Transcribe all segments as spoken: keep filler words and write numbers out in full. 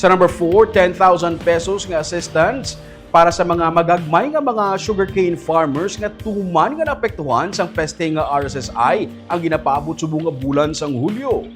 Sa number four, ten thousand pesos nga assistance para sa mga magagmay nga mga sugarcane farmers nga tuman nga naapektuhan sang peste nga R S S I ang ginapaabot subong nga bulan sang Hulyo.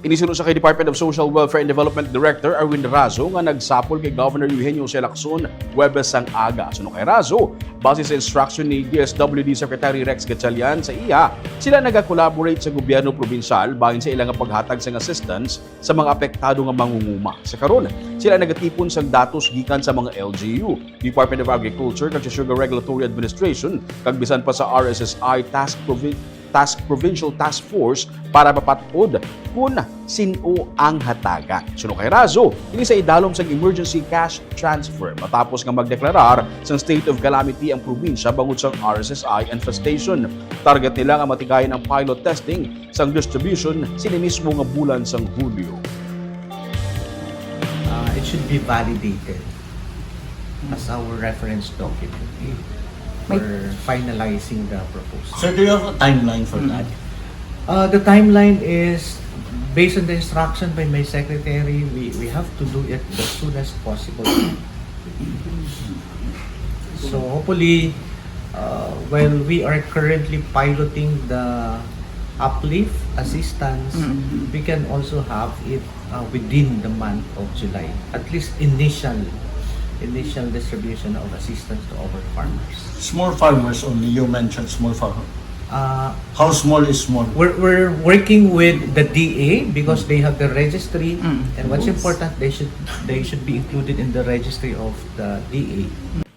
Ini suno sa kay Department of Social Welfare and Development Director Erwin Razo nga nagsapol kay Governor Eugenio C. Lacson Huwebes sang aga. Suno kay Razo, base sa instruction ni D S W D Secretary Rex Gatchalian sa iya, sila naga-collaborate sa gobyerno probinsyal bahin sa ila nga paghatag sang assistance sa mga apektado nga mangunguma. Sa karon, sila nagatipon sang datos gikan sa mga L G U, Department of Agriculture kag sa Sugar Regulatory Administration kag bisan pa sa R S S I Task Provi- Task Provincial Task Force para mapat-od kun sin-o ang hatagan. Suno kay Razo, ini sa idalom sang emergency cash transfer matapos nga magdeklarar sang state of calamity ang probinsya bangod sang R S S I infestation. Target nila nga matigayon ang pilot testing sang distribution sini mismo nga bulan sang Hulyo. Uh, it should be validated as our reference document for finalizing the proposal. So do you have a timeline for that? Uh, the timeline is, based on the instruction by my secretary, we, we have to do it as soon as possible. So hopefully, uh, while we are currently piloting the uplift assistance, Mm. we can also have it uh, within the month of July. At least initial, initial distribution of assistance to our farmers. Small farmers only, you mentioned small farmers. Uh, How small is small? we're, we're working with the D A because they have the registry, Mm. and what's Yes. important, they should they should be included in the registry of the D A.